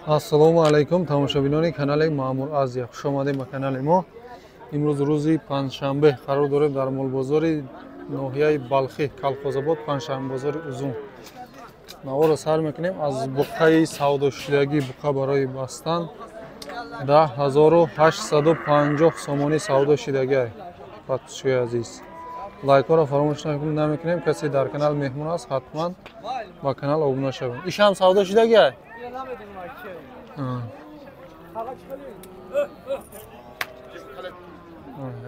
Ассалому алайкум тамошобинони канали Маъмур Азия. Хуш омадед ба канали мо. Имрӯз рӯзи панҷшанбе қарор дорем дар молбозори ноҳияи Балхӣ, Калхозобод, панҷшанбебозори Узун. Наворро сар мекунем аз буққаи савдошудагӣ. Буққа барои бастан 10850 сомонӣ савдо шудагӣ. Подписчикои азиз, лайкҳоро фаромӯш намекунем. Касе дар канал меҳмон аст, ҳатман ба канал обуна шавед. Ишам савдо шудагӣ?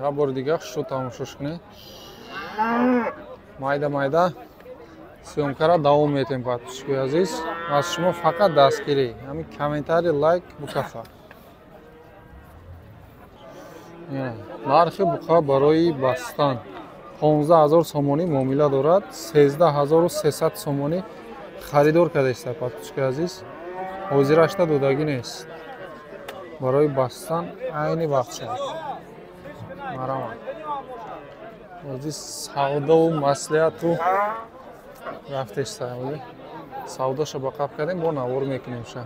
Як бори дига хушрӯ тамошош кунед. Майда майда съёмкара давом метем. Подписчикои азиз, аз шумо фақат дастгирӣ, ҳамин комментарий, лайк букафа. Нархи буқа барои бастан 15000 сомонӣ муомила дорад, 13300 сомонӣ харидор кардаиста. Подписчикои азиз, ҳозирашта додагӣ нест. Барои бастан айни вақт шуд. Марамад. Ҳозир савдову маслиҳату рафтеста. Савдоша ба қаб кардем, бо навор мекунем ша.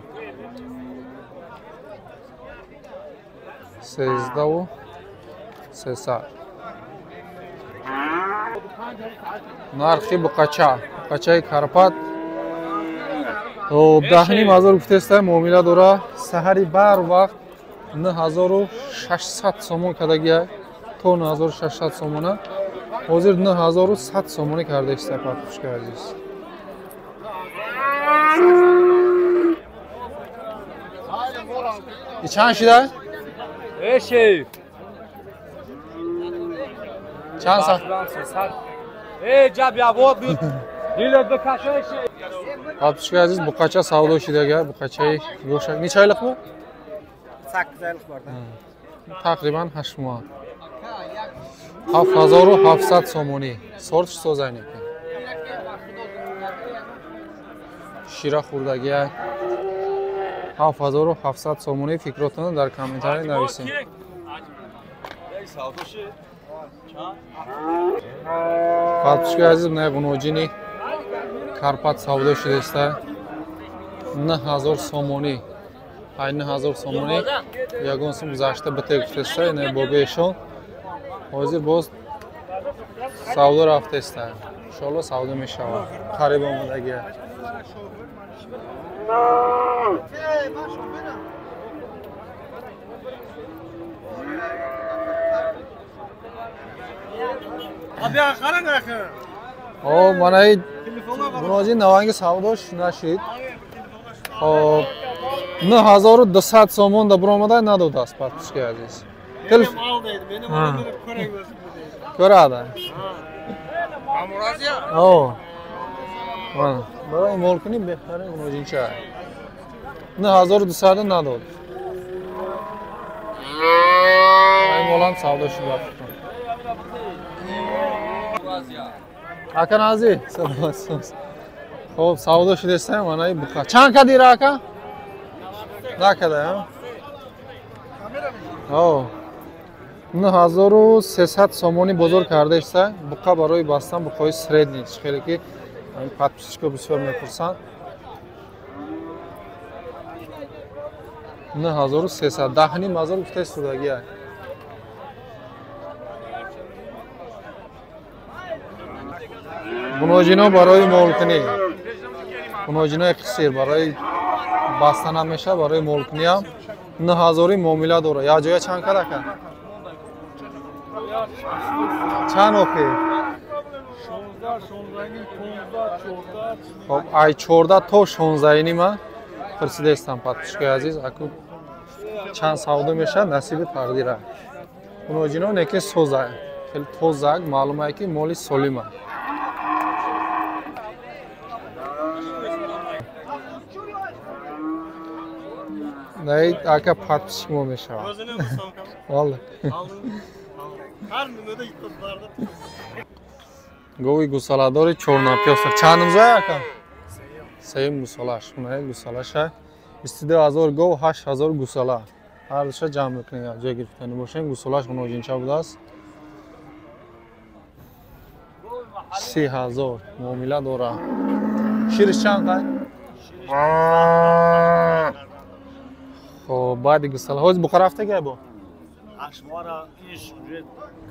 13300. Нархи буқача, буқачаи Карпат 10500 гуфтеста, муомила дора. Саҳари бар вақт 9600 сомон кардагия, то 9600 сомона. Ҳозир 9100 сомонӣ кардаиста. Подписчикои азиз, и чанд шида? Чанд са? Подписчикои азиз, буқача савдо шидага, буқачаи ёшак. Неча айлиқmi? 8 айлиқ бор. Тақрибан 8 моҳ. 7700 сомонӣ. Сортш созайнеки. Шира хӯрдагия. 7700 сомонӣ. Фикротонро дар комментарий нависед. Подписчикои азиз, на ғуноҷини Карпат савдо шудааста 9000 сомонӣ. 9000 сомонӣ ягон сум гузашта бите гуфтааста, ина бобеешон. Ҳозир боз савдо рафтааста. Иншоалло савдо мешавад. Қариб омадагия. О, манаи гуноҷи наванги савдош нашид. Хоб, 9200 сомон да буромада надодааст. Подписчикои азиз. Ko'radi. О. Mana, барои молкунӣ беҳтарин гунojincha. 9200 надод. Ай молам савдо шуд. Ака нази, саломат. Хоб, савдо шудааст, mana ин буқа. Чанд кадира ака? Накада, ҳа? О. 9300 сомонӣ бозор кардаиста. Буқа барои бастан, буқаҳои средний, хеле ки подписчико бисёр мепурсанд. 9300, 10500 гуфта истодагия. Гуноҷино барои молкунӣ, гуноҷинои қисир барои бастан ҳам мешавад, барои молкунӣ ҳам 9000 муомила дорад. Як ҷоя чанд кад ака? Чанд охир? Хоб, ай 14 то 16 нима пурсидаистам. Подписчикои азиз, аку чанд савдо мешавад, насиби тақдира. Гуноҷино неки соза, хеле тозак, маълумае ки моли солима. Наи ака подписчик мо мешавад. Валла. Гови гусаладори чорнапёса. Чандумзай ака? Сеюм гусалаш. Унаи гусалаша. 22000 гов, 8000 гусала. Ҳар душа ҷамъ мекунем, як ҷой гирифтани бошем. Гусалаш гуноҷинча будааст. 30000 муомила дорад. Шириш чанд қай? Баъди гусала. Ҳозир буқа рафтагай бо? 8 моҳра иш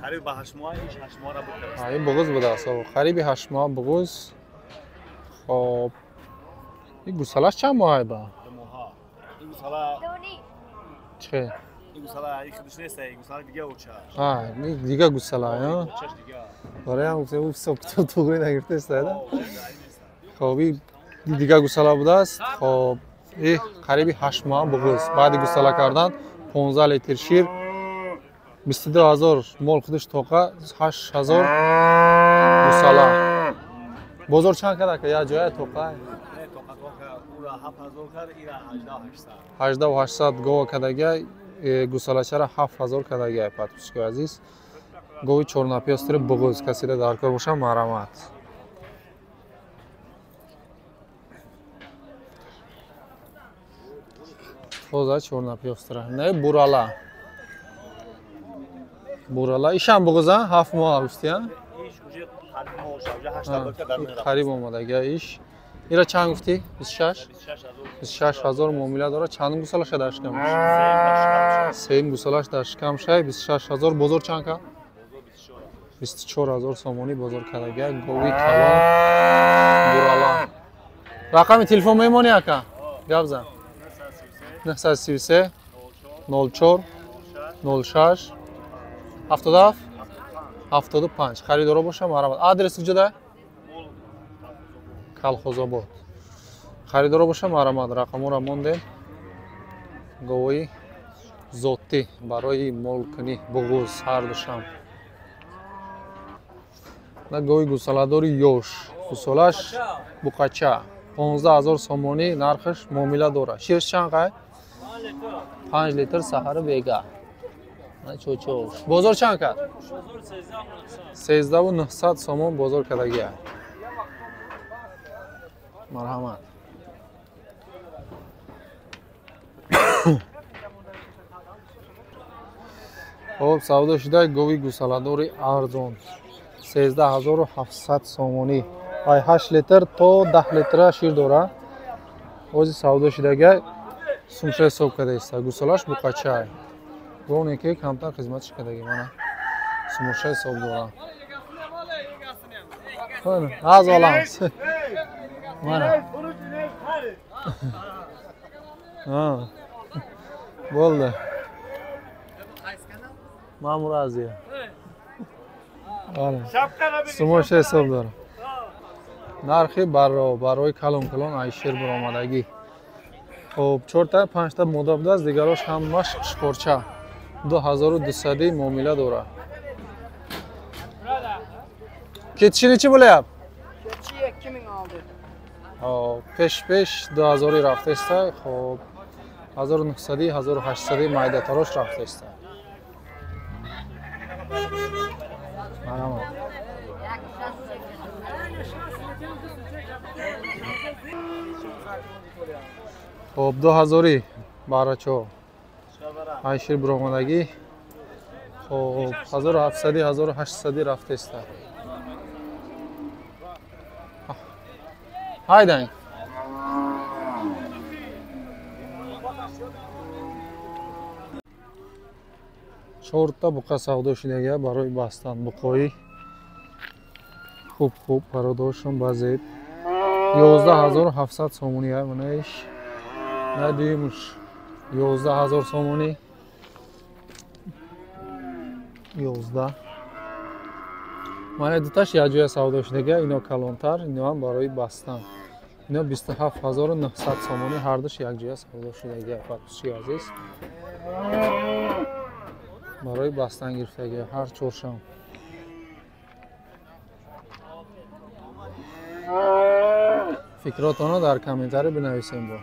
қариб ба 8 моҳ, иш 8 моҳра буд. Ин буғуз будааст. Қариби 8 моҳ буғуз. Хоб. Ин гусалаш чанд моҳай ба? 2 моҳ. Ин гусала чӣ? Ин гусала ин худаш нест, ин гусала дига оча. Ин дига гусала, а? Очаш дига. Барои ҳам гуфтем, ӯ ҳисоб китоб туғри нагирифтааст, да? Хоб, ин дига гусала будааст. Хоб, ин қариби 8 моҳ буғуз. Баъди гусала кардан 15 литр шир, 22 000 мол худаш тоқа, 8000 гусала. Бозор чанд кард ака? Як ҷоя тоқа? 18 800 гова кардагия, гусалачара 7000 кардагия, подписчикои азиз. Гови чорнапёстри буғуз касида дар кор боша, марҳамат. Тоза чорнапёстра. Не бурала. Бурала. Ишам буғуз, а? 7 моҳ гуфти, а? Қариб омадагия иш. Ира чанд гуфтӣ? 26? 26 000 муомила дорад. Чандум гусалаша дар шикамаш? Сеюм гусалаш дар шикамшай. 26 000. Бозор чанд кард? 24 000 сомонӣ бозор кардагия. Гови калон бурала. Рақами телефон мемонӣ ака? Гап зан. 933 04 06 77 75. Харидоро боша, марҳамат. Адрес куҷода? Калхозобод. Харидоро боша, марҳамат. Рақамҳоро мондем. Говои зотӣ барои молкунӣ буғуз ҳар душам. На гови гусаладори ёш. Гусолаш буқача. 15 000 сомонӣ нархаш, муомила дорад. Ширш чанд қай? 5 литр саҳари бега. Чочош. Бозор чанд кард? 13 900 сомон бозор кардагия. Марҳамат. Хоб, савдо шуда гови гусаладори арзон. 13 700 сомонӣ. Ай 8 литр то 10 литра шир дора. Ози савдо шудага сумша ҳисоб карда иста. Гусалаш буқачай. Гоне ки камтар хизматш кардаги мана. Сумуша ҳисоб дора. Аз олам. Мана. Bo'ldi. Ma'mur Aziya. Ana. Сумоша ҳисоб дора. Нархи барро барои калон калон ай шир баромадагӣ. Хоб, чорта панҷта мода будааст, дигарош ҳамаш шикорча. 2200 муомила дорад. Кетиши нечи bo'lyapti? Ketişi 2600. Hop, пеш пеш 2000 рафтаиста, хоб 1900, 1800 майдатарош рафтаиста. Марҳамат. Хоб, 2000 барачо. Ай шир биромадагӣ. Хоб, 1700, 1800 рафтаиста. Ҳайдан. Чорта буқа савдо шудага барои бастан. Буқои хуб хуб бародаршон базеб. 11 700 сомонӣ манаиш. На дуюмуш 11 000 сомонӣ. 11. Мана дуташ якҷоя савдо шудага, ино калонтар, ино ҳам барои бастан. Ино 27 900 сомонӣ ҳардуш якҷоя савдо шудага, подписчики азиз. Барои бастан гирифтага ҳар чоршам. Фикротонро дар комментарий бинависем бо.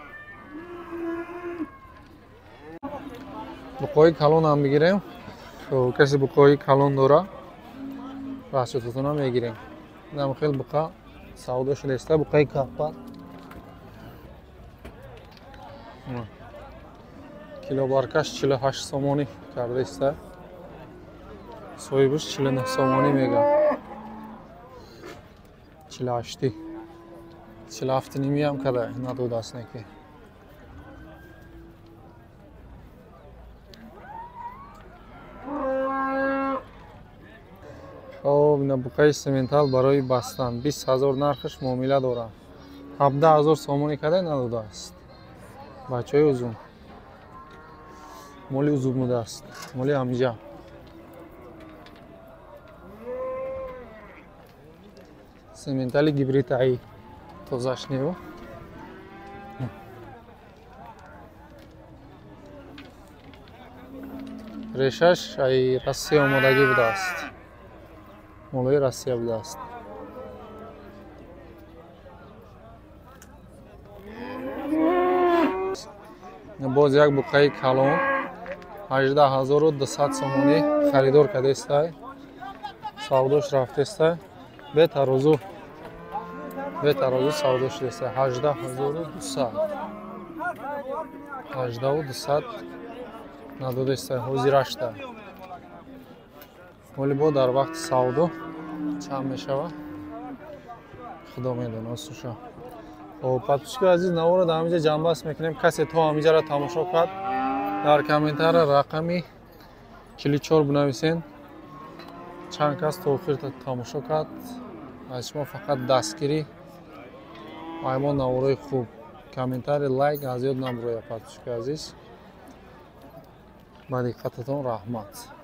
Буқои калон ҳам бигирем. Касе буқои калон дора, расчётатонро мегирем. Инам хел буқа савдо шудааста, буқаи каппар. Килобаркаш 48 сомонӣ кардааста. Соҳибаш 49 сомонӣ мега. 48. 47 нимиам када надодааст неки. Буқаи сементал барои бастан 20 000 нархаш муомила дорад. 17 000 сомонӣ кадай надодааст. Бачаҳои узун. Моли узун будааст. Моли ҳамиҷа. Сементали гибрид ай тозаш нево. Решаш ай Россия омодагӣ будааст. Молои Россия будааст. Боз як буқаи калон 18200 сомонӣ харидор кардестай. Савдош рафтестай. Бетарозу савдо шудестай. 18200. 18200 надодестай. Ҳозирашта. Вале бо дар вақти савдо чанд мешавад? Худо медонад суша. Хоб, подписчикои азиз, наворо дар ҳаминҷа ҷамъбаст мекунем. Касе то ҳаминҷаро тамошо кард, дар комментария рақами 44 бинависен. Чанд кас то охир тамошо кард. Аз шумо фақат дастгирӣ ва мо наворои хуб. Комментарий, лайк аз ёд набурояд, подписчикои азиз. Ба диққататон раҳмат.